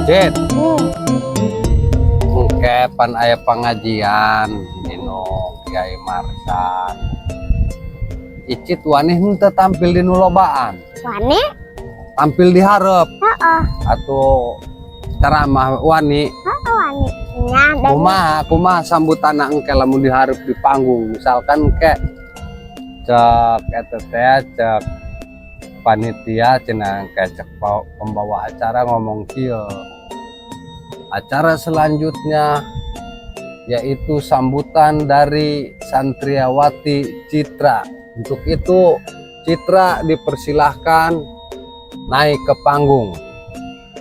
Cit. Engke pan aya pengajian dinu Kiai Marsan. Icit wani henteu tampil di nu lobaan? Wani. Tampil di hareup Heeh. atau ceramah wani? Heeh, wani. Nya dan Kumaha kumaha sambutan engke lamun di hareup di panggung? Misalkan engke cek eta teh, cek panitia cenah, engke cek pembawa acara ngomong kieu, "Acara selanjutnya yaitu sambutan dari Santriawati Citra. Untuk itu, Citra dipersilahkan naik ke panggung."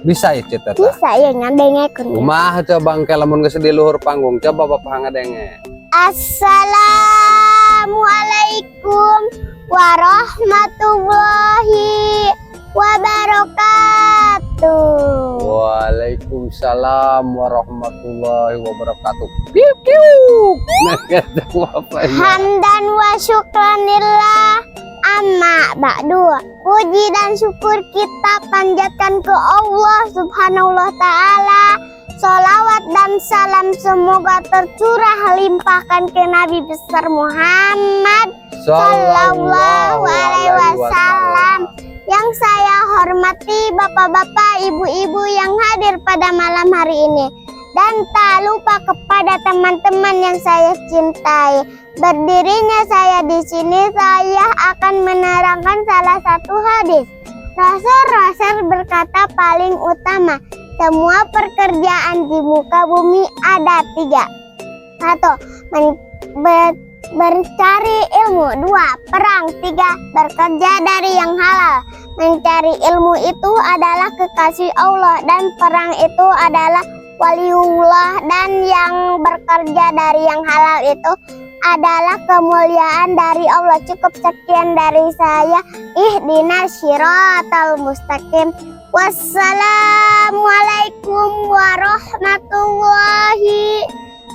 Bisa ya, Citra? Bisa ya, ngadengekeun. Kumaha coba engke lamun geus di luhur panggung? Coba Bapak ngadenge. Assalamualaikum warahmatullahi wabarakatuh. Waalaikumsalam warahmatullahi wabarakatuh. Piu piu. Nah, kata Bapak ya. Hamdan wa syukranillah, amma ba'du. Puji dan syukur kita panjatkan ke Allah Subhanahu wa Ta'ala. Salawat dan salam semoga tercurah limpahkan ke Nabi besar Muhammad Sallallahu Alaihi Wasallam. Yang saya hormati bapak-bapak, ibu-ibu yang hadir pada malam hari ini. Dan tak lupa kepada teman-teman yang saya cintai. Berdirinya saya di sini, saya akan menerangkan salah satu hadis. Rasul-rasul berkata, paling utama semua pekerjaan di muka bumi ada tiga. Satu, mencari ilmu. Dua, perang. Tiga, bekerja dari yang halal. Mencari ilmu itu adalah kekasih Allah dan perang itu adalah waliullah dan yang bekerja dari yang halal itu adalah kemuliaan dari Allah. Cukup sekian dari saya. Ihdinas syiratal mustaqim. Wassalamualaikum warahmatullahi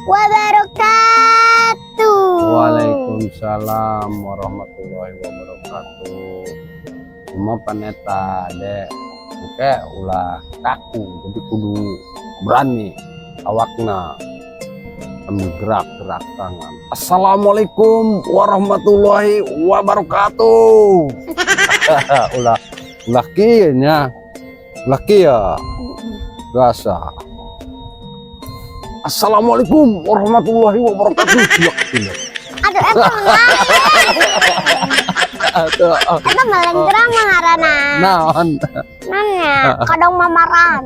wabarakatuh. Waalaikumsalam warahmatullahi wabarakatuh. Cuma paneta dek, oke, ulah kaku, jadi kudu berani awakna ambil gerak-gerak tangan. Assalamualaikum warahmatullahi wabarakatuh. Ulah ulah kieu nya. Ulah kieu. Biasa. Assalamualaikum warahmatullahi wabarakatuh. Ya, iya. Aduh, eta mah Atuh, eta mah lain ceramah ngaranna. Naon? Nanya, kadang mamaran.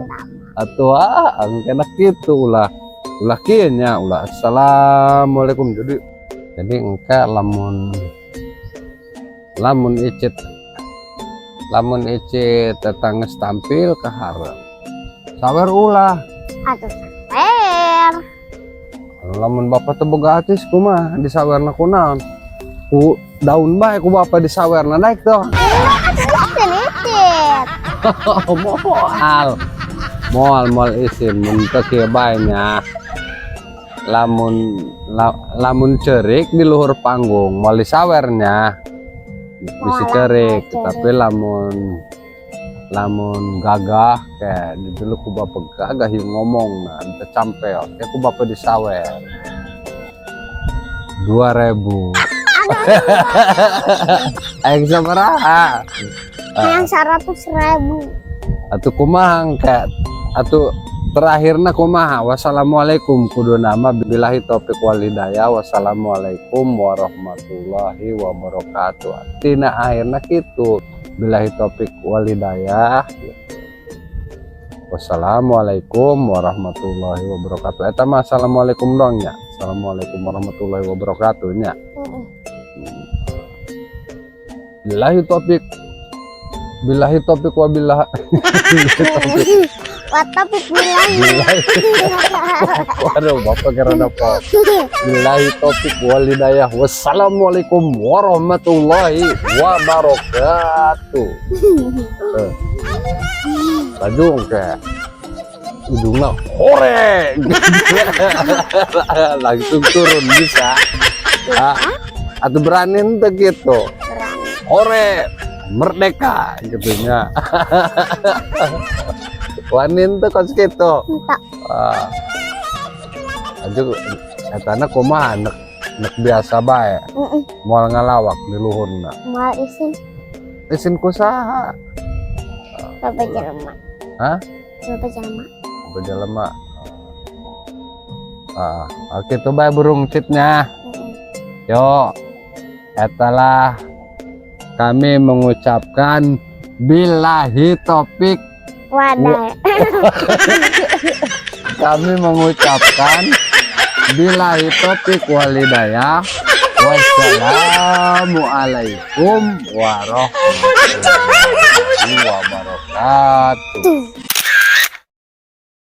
Atuh ah, kena kitu, ulah ulah kieu nya, ulah assalamualaikum. Jadi engke lamun lamun Icit lamun Icit datang geus tampil ke hareup. Sawer ulah. Atuh sawer. Lamun bapak teu boga acis kumaha, disawerna ku naon? Ku daun bae ku bapak disawerna, naik tuh. Isin Icit. Moal. Moal moal isin mun teu kieu bae nya. Lamun lamun cerik di luhur panggung moal disawernya. Bisi Moal cerik, cerik. Tapi lamun lamun gagah kayak di dulu ku bapak gagah yang ngomong, nah teu campel kayak ku bapak disawer 2000. Aing sabaraha? Yang 100.000. Atuh kumaha kayak atuh terakhirna kumaha? Wassalamualaikum, kudu nama billahi taufik wal hidayah, wassalamualaikum warahmatullahi wabarakatuh. Tina akhirna kitu, billahi taufik wal hidayah, wassalamualaikum warahmatullahi wabarakatuh. Eta mah assalamualaikum dong nya, assalamualaikum warahmatullahi wabarakatuh nya. Heeh. Billahi taufik, billahi taufik wabillah taufik. Wa taufik billahi. Billahi, waduh, bapak kira apa? Billahi taufik wal hidayah, wassalamualaikum warahmatullahi wabarakatuh. Eh. Lajung kayak ujungnya hore, langsung turun bisa. Ah, atau berani ente gitu? Berani. Hore merdeka gitu nya. Wani teu kos kitu? Entah. Ah. Aja etana kumaha, nek nek biasa bae? Heeh. Moal ngalawak di luhurna? Moal isin. Isin ku saha? Bapak jelema. Hah? Bapak jelema. Bapak jelema. Ah, oke, tuh bae burung citnya. Heeh. Yo, etalah kami mengucapkan billahi topik. Wadah. Kami mengucapkan billahi topik walhidayah. Wassalamualaikum warahmatullahi wabarakatuh. Tuh.